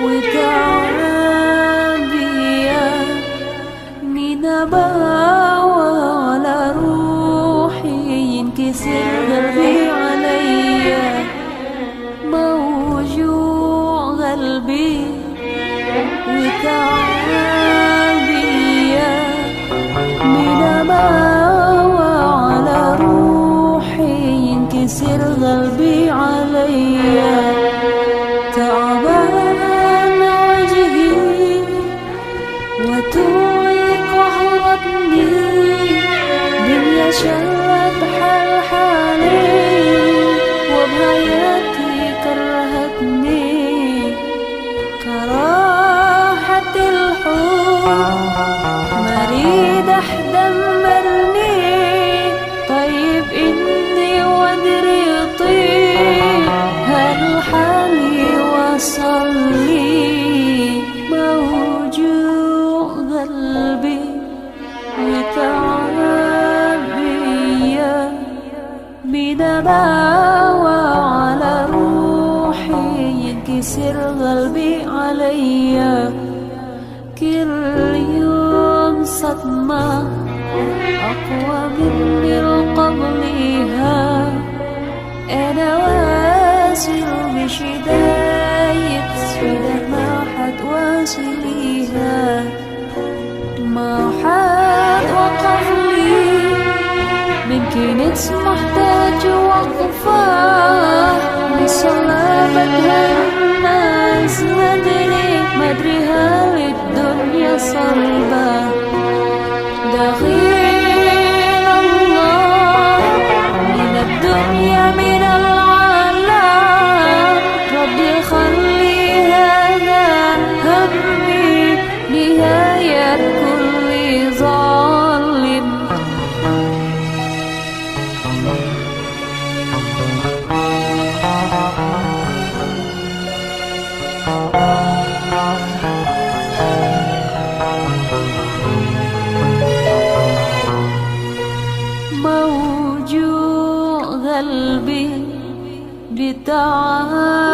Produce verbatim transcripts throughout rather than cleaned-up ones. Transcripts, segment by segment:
وتعبية من أباوع على روحي ينكسر قلبي عليا. موجوع قلبي وتعبية من أباوع على روحي ينكسر قلبي عليا. تعبان وجهي وتوعي قهرتني، دنيا شلت حال حالي، وبحياتي كرهتني كراهة الحب، مريضة دمرني. طيب إني وادري طيب، هل حالي وصل لي؟ موجوع قلبي وتعبية من أباوع على روحي ينكسر قلبي عليا. كل يوم صدمة أقوى من اللي قبلها. أنا واصل بشدايد سودا ما حد واصليها. ما حد وقف لي، من كنت محتاج وقفة. من صلابتها الناس مدري، مدري هل الدنيا صلبة. دخيل الله من الدنيا من العالم. ربي خلي هذا همي نهاية كل ظالم. موجوع قلبي بتعبية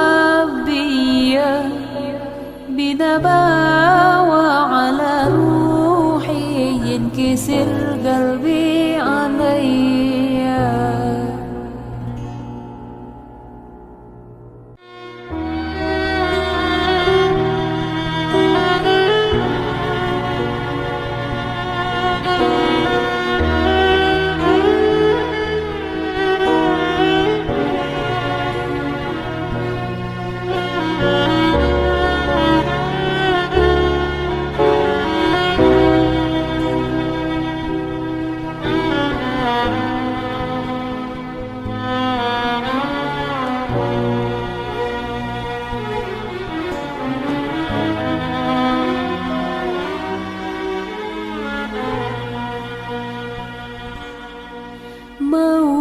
بنباوة على روحي ينكسر قلبي عليا.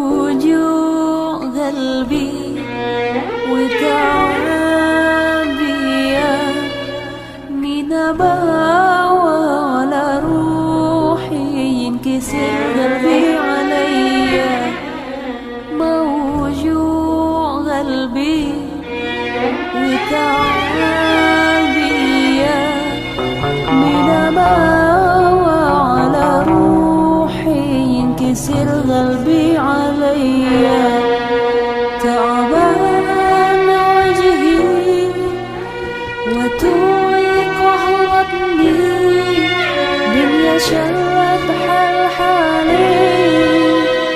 موجوع قلبي وتعبية من أباوة على روحي ينكسر قلبي عليا. موجوع قلبي وتعبية من أباوة على روحي ينكسر قلبي عليا. تعبان وجهي وتوعي قهرتني، دنيا شلت حال حالي،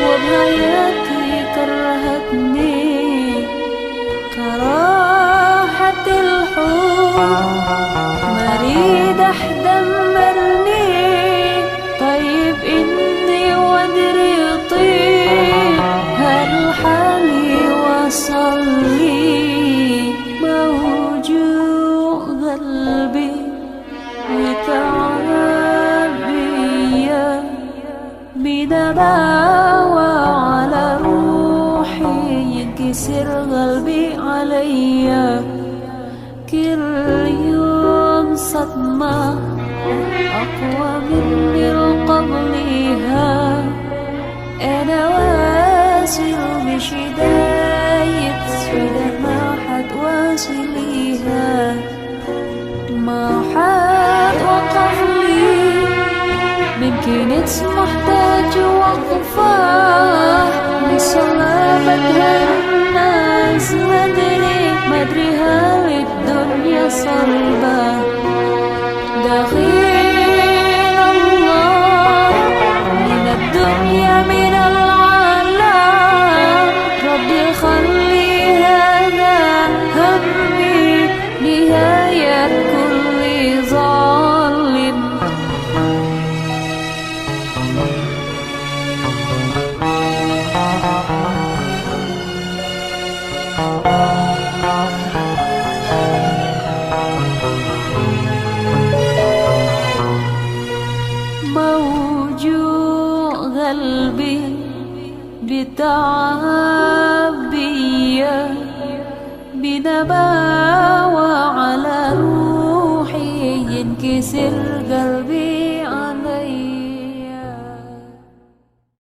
وبحياتي كرهتني كراهة الحب، مريضة دمرني. طيب إني وادري طيب، هل حالي وصل لي؟ موجوع قلبي وتعبية بدباوة على روحي، ينكسر قلبي عليا. كل يوم صدمة أقوى من اللي قبلها. أنا واصل بشدايد سودا ما حد سليها. ما حاد وقف لي من كنت محتاج وقفة. من صلابتها الناس مدري، مدري هل الدنيا صلبة. دخيل الله من الدنيا من العالم. ربي خلي هذا همي نهاية كل ظالم. موجوع قلبي بتعب